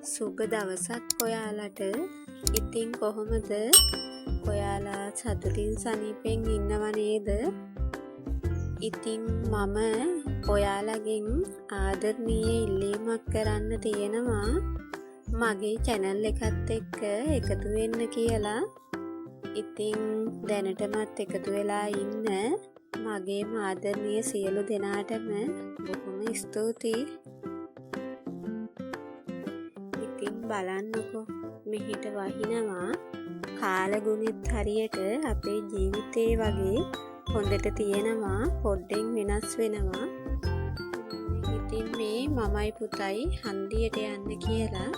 සුබ දවසක් ඔයාලට. ඉතින් කොහොමද ඔයාලා සතුටින් සනීපෙන් ඉන්නව නේද? ඉතින් මම ඔයාලගෙන් ආදරණීය ඉල්ලීමක් කරන්න තියෙනවා මගේ චැනල් එකත් එක්ක එකතු වෙන්න කියලා. ඉතින් දැනටමත් එකතු වෙලා ඉන්න මගේම ආදරණීය සියලු දෙනාටම බොහොම ස්තුතියි. ඉතින් බලන්නකෝ මෙහෙට වහිනවා. කාලගුණෙත් හරියට අපේ ජීවිතේ වගේ හොඳට තියෙනවා, පොඩ්ඩෙන් වෙනස් වෙනවා. ඉතින් මේ මමයි පුතයි හන්දියට යන්න කියලා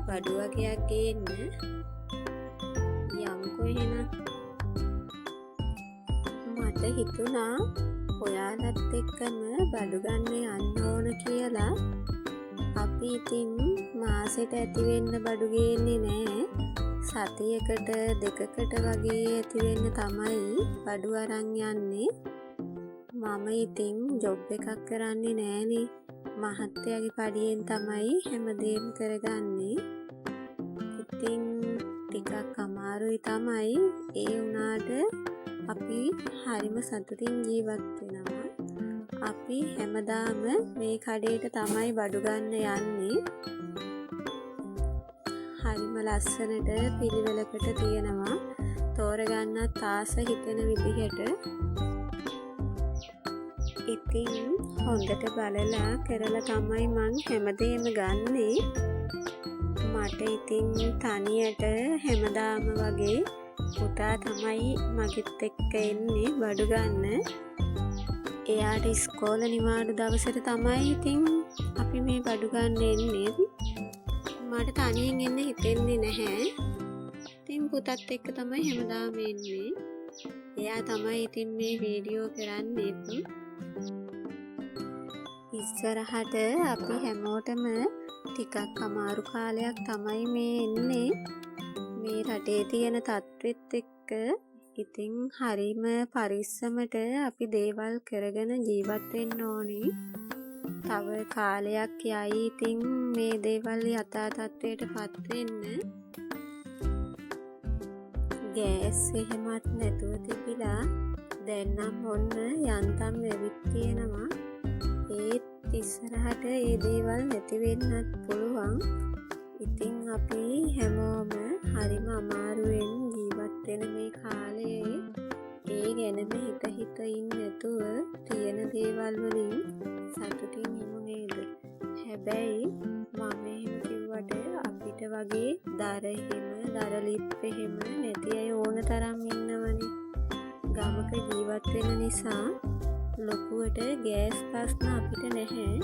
බඩු වගයක් ගේන්න යමුකෝ එහෙනම්. මට හිතුණා ඔයාලත් එක්කම බඩු ගන්න යන්න ඕන කියලා. අපි ඉතින් මාසෙට ඇති වෙන්න බඩු ගේන්නේ නෑ. සතියකට දෙකකට වගේ ඇති වෙන්න තමයි බඩු අරන් යන්නේ. මම ඉතින් ජොබ් එකක් කරන්නේ නෑනේ. මහත්තයාගේ පඩියෙන් තමයි හැමදේම කරගන්නේ. ඉතින් ටිකක් අමාරුයි තමයි. ඒ වුණාට අපි හරිම සතුටින් ජීවත් වෙනවා. අපි හැමදාම මේ කඩේට තමයි බඩු ගන්න යන්නේ. හරිම ලස්සනට පිළිවෙලකට තියෙනවා. තෝරගන්නත් ආස හිතෙන විදිහට. ඉතින් හොඳට බලලා කරලා තමයි මං හැමදේම ගන්නේ. මට ඉතින් තනියට හැමදාම වගේ පුතා තමයි මගෙත් එක්ක එන්නේ බඩු ගන්න. එයාට ඉස්කෝල නිවාඩු දවසට තමයි ඉතින් අපි මේ බඩු ගන්න එන්නේ. මට තනියෙන් එන්න හිතෙන්නේ නැහැ. ඉතින් පුතත් එක්ක තමයි හැමදාම එන්නේ. එයා තමයි ඉතින් මේ වීඩියෝ කරන්නේත්. ඉස්සරහට අපි හැමෝටම ටිකක් අමාරු කාලයක් තමයි මේ එන්නේ. මේ රටේ තියෙන තත්ත්වෙත් එක්ක ඉතින් හරිම පරිස්සමට අපි දේවල් කරගෙන ජීවත් වෙන්න ඕනේ. තව කාලයක් යයි ඉතින් මේ දේවල් යථා තත්ත්වයට පත් වෙන්න. ගෑස් එහෙමත් නැතුව තිබිලා දැන් නම් ඔන්න යන්තම් ඇවිත් තියෙනවා. ඒත් ඉස්සරහට ඒ දේවල් නැති වෙන්නත් පුළුවන්. ඉතින් අපි හැමෝම හරිම අමාරුවෙන් ජීවත් වෙන මේ කාලයේ ඒ ගැනම හිත හිත ඉන්න නැතුව තියෙන දේවල් වලින් සතුටින් ඉමු නේද? හැබැයි මම එහෙම කිව්වට අපිට වගේ දර එහෙම දර ලිප් එහෙම නැති අය ඕන තරම් ඉන්නවනේ. ගමක ජීවත් වෙන නිසා ලොකුවට ගෑස් ප්‍රශ්න අපිට නැහැ.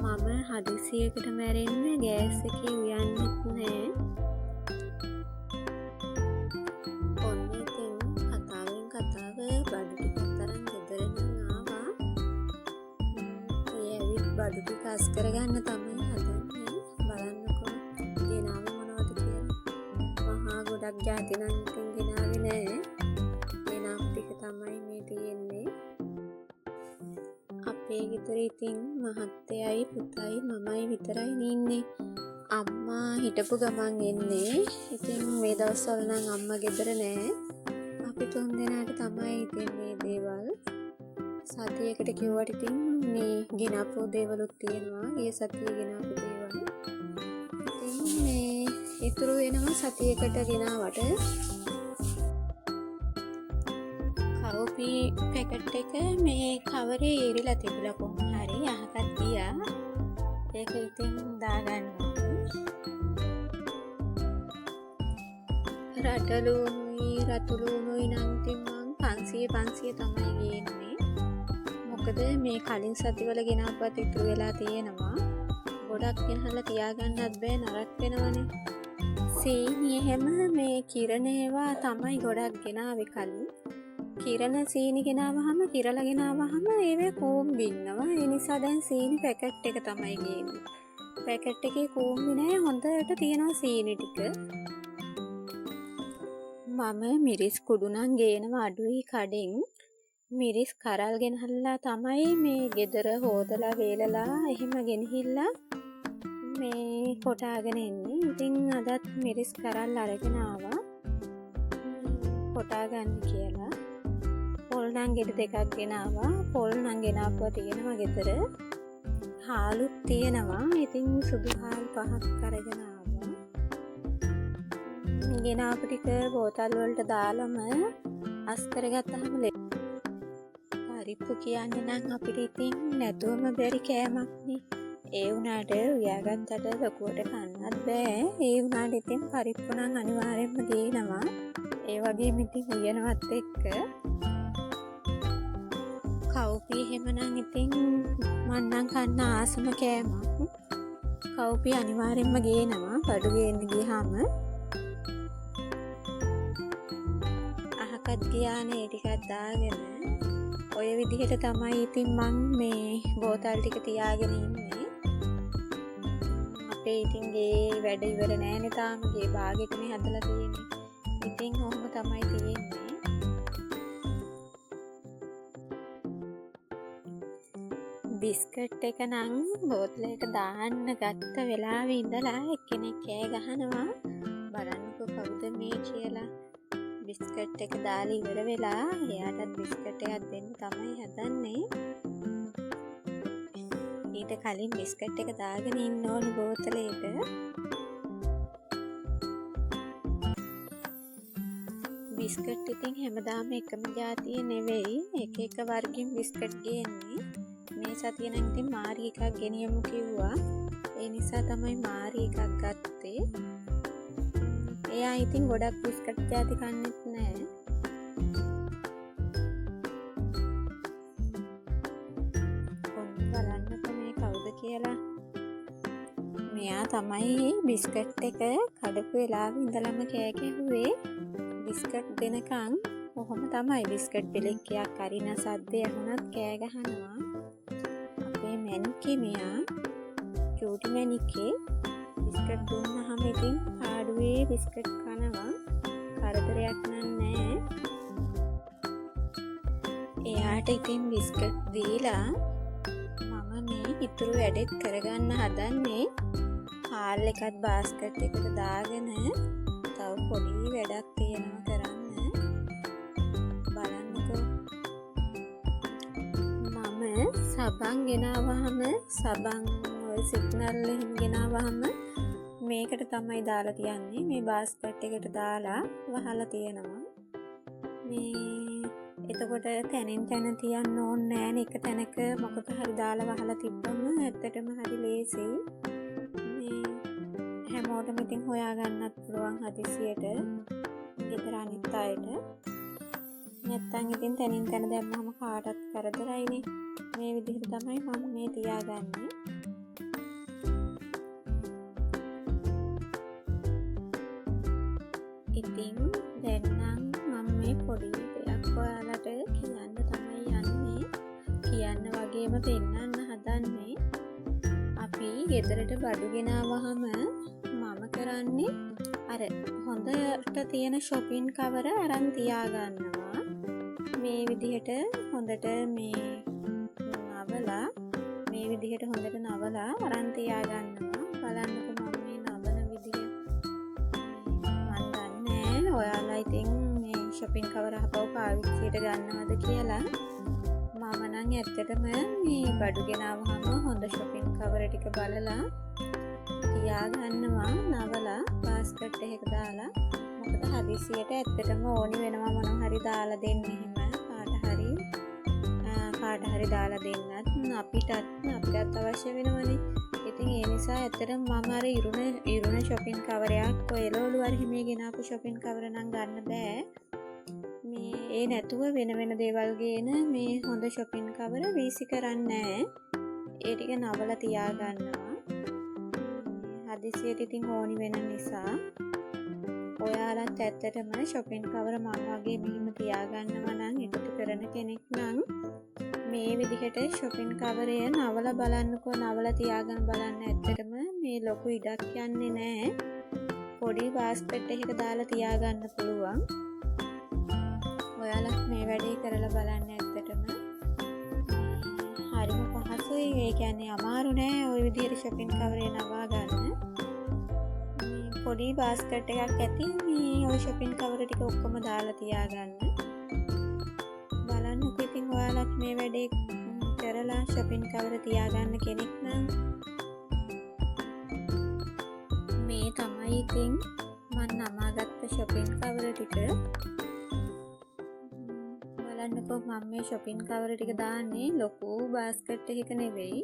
මම හදිසියකට මැරෙන්න ගෑස් එකේ උයන්නෙත් නෑ. ඔන්න ඉතින් කතාවෙන් කතාව බඩු ටිකක් අරන් ගෙදර නම් ආවා. ඔය ඇවිත් බඩු ටික අස් කරගන්න තමයි හදන්නේ. බලන්නකෝ ගෙනාවේ මොනවද කියලා. මහා ගොඩක් ජාති නම් ඉතින් ගෙනාවේ නෑ. ගෙනාපු ටික තමයි මේ තියෙන්නේ. අපේ ගෙදර ඉතින් මහත්තයයි පුතයි මමයි විතරයි ඉන්නේ. අම්මා හිටපු ගමන් එන්නේ. ඉතින් මේ දවස්වල නම් අම්මා ගෙදර නෑ. අපි තුන් දෙනාට තමයි ඉතින් මේ දේවල්. සතියකට කිව්වට ඉතින් මේ ගෙනාපු දේවලුත් තියෙනවා. ගිය සතියේ ගෙනාපු දේවල්. ඉතින් මේ ඉතුරු වෙනවා සතියකට ගෙනාවට. කව්පි පැකට් එක මේ කවරේ ඉරිලා තිබුණා කොහොම හරි අහකත් ගියා. ඒක ඉතින් දාගන්න ඕනේ. රටලුණුයි රතුලුණුයි නම් ඉතින් මං 500 500 තමයි ගේන්නේ. මොකද මේ කලින් සතිවල ගෙනාපුවත් ඉතුරු වෙලා තියෙනවා. ගොඩක් ගෙනහලා තියාගන්නත් බෑ, නරක වෙනවනේ. සීනි එහෙම මේ කිරණ ඒවා තමයි ගොඩක් ගෙනාවේ කලින්. කිරණ සීනි ගෙනාවහම කිරලා ගෙනාවහම ඒවේ කූඹි ඉන්නවා. ඒ නිසා දැන් සීනි පැකට් එක තමයි ගේන්නේ. පැකට් එකේ කූඹි නෑ, හොඳට තියෙනවා සීනි ටික. මම මිරිස් කුඩු නම් ගේනවා අඩුයි කඩෙන්. මිරිස් කරල් ගෙනහල්ලා තමයි මේ ගෙදර හොදලා වේලලා එහෙම ගෙනහිල්ලා මේ කොටාගෙන එන්නේ. ඉතින් අදත් මිරිස් කරල් අරගෙන ආවා කොටා ගන්න කියලා. පොල් නම් ගෙඩි දෙකක් ගෙනාවා. පොල් නම් ගෙනාපුවා තියෙනවා ගෙදර. හාලුත් තියෙනවා. ඉතින් සුදු හාල් පහක් අරගෙන ආවා. ගෙනාපු ටික බෝතල් වලට දාලම අස් කරගත්තාම පරිප්පු කියන්නේ නම් අපිට ඉතින් නැතුවම බැරි කෑමක් නේ. ඒ වුණාට උයාගත්තට ලොකුවට කන්නත් බෑ. ඒ වුණාට ඉතින් පරිප්පු නම් අනිවාර්යෙන්ම ගේනවා. ඒ වගේම ඉතින් උයනවත් එක්ක කව්පි එහෙමනම් ඉතින් මං නම් කන්න ආසම කෑමක්. කව්පි අනිවාර්යෙන්ම ගේනවා බඩු ගේන්න ගියාම. අහකත් ගියානේ ඒ ටිකක් දාගෙන. ඔය විදිහට තමයි ඉතින් මං මේ බෝතල් ටික තියාගෙන ඉන්නේ. අපේ ඉතින් ගේ වැඩ ඉවර නෑනේ තාම. ගේ බාගෙටනේ හදලා තියෙන්නේ. ඉතින් ඔහොම තමයි තියෙන්නේ. බිස්කට් එක නම් බෝතලයට දාන්න ගත්ත වෙලාවේ ඉඳලා එක්කෙනෙක් කෑ ගහනවා, බලන්නකෝ කවුද මේ කියලා. බිස්කට් එක දාලා ඉවර වෙලා එයාටත් බිස්කට් එකක් දෙන්න තමයි හදන්නේ. ඊට කලින් බිස්කට් එක දාගෙන ඉන්න ඕනි බෝතලයට. බිස්කට් ඉතින් හැමදාම එකම ජාතිය නෙවෙයි, එක එක වර්ගෙන් බිස්කට් ගේන්නේ. මේ සතිය නම් ඉතින් මාරි එකක් ගෙනියමු කිව්වා. ඒ නිසා තමයි මාරි එකක් ගත්තේ. එයා ඉතින් ගොඩක් බිස්කට් ජාති කන්නෙත් නෑ. ඔන්න බලන්නකෝ මේ කවුද කියලා. මෙයා තමයි බිස්කට් එක කඩපු වෙලාවෙ ඉඳලම කෑ ගැහුවේ. බිස්කට් දෙනකන් ඔහොම තමයි. බිස්කට් බෙලෙක්කයක් අරින සද්දේ ඇහුණත් කෑ ගහනවා. අපේ මැනිකේ මෙයා චූටි මැනිකේ බිස්කට් දුන්නාම ඉතින් පාඩුවේ බිස්කට් කනවා. කරදරයක් නෑ. එයාට ඉතින් බිස්කට් දීලා මම මේ ඉතුරු වැඩෙත් කරගන්න හදන්නේ. හාල් එකත් බාස්කට් එකට දාගෙන තව පොඩි වැඩක් තියෙනවා කරන්න. බලන්නකෝ මම සබන් ගෙනාවහම, සබන් ඔය සිග්නල් එහෙම ගෙනාවහම මේකට තමයි දාලා තියන්නේ. මේ බාස්කට් එකට දාලා වහලා තියෙනවා. මේ එතකොට තැනින් තැන තියන්න ඕනේ නෑනේ. එක තැනක මොකක හරි දාලා වහලා තිබ්බම ඇත්තටම හරි ලේසියි. මේ හැමෝටම ඉතින් හොයාගන්නත් පුළුවන් හදිසියට ගෙදර අනිත් අයට. නැත්තම් ඉතින් තැනින් තැන දැම්මම කාටත් කරදරයිනේ. මේ විදිහට තමයි මම මේ තියාගන්නේ. ඉතින් දැන් නම් මම මේ පොඩි දෙයක් ඔයාලට කියන්න තමයි යන්නේ. කියන්න වගේම පෙන්වන්න හදන්නේ. අපි ගෙදරට බඩු ගෙනාවහම මම කරන්නේ අර හොඳට තියෙන ෂොපින් කවර අරන් තියාගන්නවා. මේ විදිහට හොඳට මේ නවලා, මේ විදිහට හොඳට නවලා අරන් තියාගන්නවා. බලන්නකෝ මම මේ නවන විදිහ. මන් දන්නේ නෑ ඔයාලා ඉතින් මේ ෂොපින් කවර ආපහු පාවිච්චියට ගන්නවද කියලා. මම නම් ඇත්තටම මේ බඩු ගෙනාවහම හොඳ ෂොපින් කවර ටික බලලා තියාගන්නවා නවලා බාස්කට් එකක දාලා. මොකද හදිසියට ඇත්තටම ඕනි වෙනවා මොනවා හරි දාලා දෙන්න එහෙම කාට හරි දාලා දෙන්නත් අපිටත් අවශ්‍ය වෙනවනේ. ඉතින් ඒ නිසා ඇත්තටම මම අර ඉරුණ ෂොපින් කවරයක් ඔය එළවලු හරි හිමේ ගෙනාපු ෂොපින් කවර නම් ගන්න බෑ. මේ ඒ නැතුව වෙන වෙන දේවල් ගේන මේ හොඳ ෂොපින් කවර වීසි කරන්නේ නෑ. ඒ ටික නවලා තියාගන්නවා. හදිසියට ඉතින් ඕනි වෙන නිසා. ඔයාලත් ඇත්තටම ෂොපින් කවර මං වගේ මෙහෙම තියාගන්නවා නම්, එකතු කරන කෙනෙක් නම් මේ විදිහට ෂොපින් කවරය නවලා බලන්නකෝ, නවලා තියාගෙන බලන්න. ඇත්තටම මේ ලොකු ඉඩක් යන්නේ නෑ. පොඩි බාස්කට් එකක දාලා තියාගන්න පුළුවන්. ඔයාලත් මේ වැඩේ කරලා බලන්න. ඇත්තටම හරිම පහසුයි. පහසුයි. ඒ කියන්නේ අමාරු නෑ ඔය විදිහට ෂොපින් කවරේ නවා ගන්න. මේ පොඩි බාස්කට් එකක් ඇති මේ ඔය ෂොපින් කවර ටික ඔක්කොම දාලා තියාගන්න. බලන්නකෝ ඉතින් ඔයාලත් මේ වැඩේ කරලා ෂොපින් කවර තියාගන්න කෙනෙක් නම්. මේ තමයි ඉතින් මං නමාගත්ත ෂොපින් කවර ටික. බලන්නකෝ, මම මේ ෂොපින් කවර ටික දාන්නේ ලොකු බාස්කට් එකක නෙවෙයි.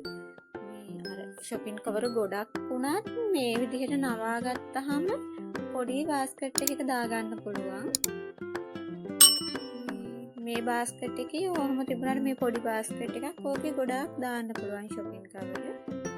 මේ අර ෂොපින් කවර ගොඩක් වුණත් මේ විදිහට නවා ගත්තහම පොඩි බාස්කට් එකක දාගන්න පුළුවන්. මේ බාස්කට් එකේ ඔහොම තිබුණාට මේ පොඩි බාස්කට් එකක් ඕකේ ගොඩාක් දාන්න පුළුවන් ෂොපින් කවර.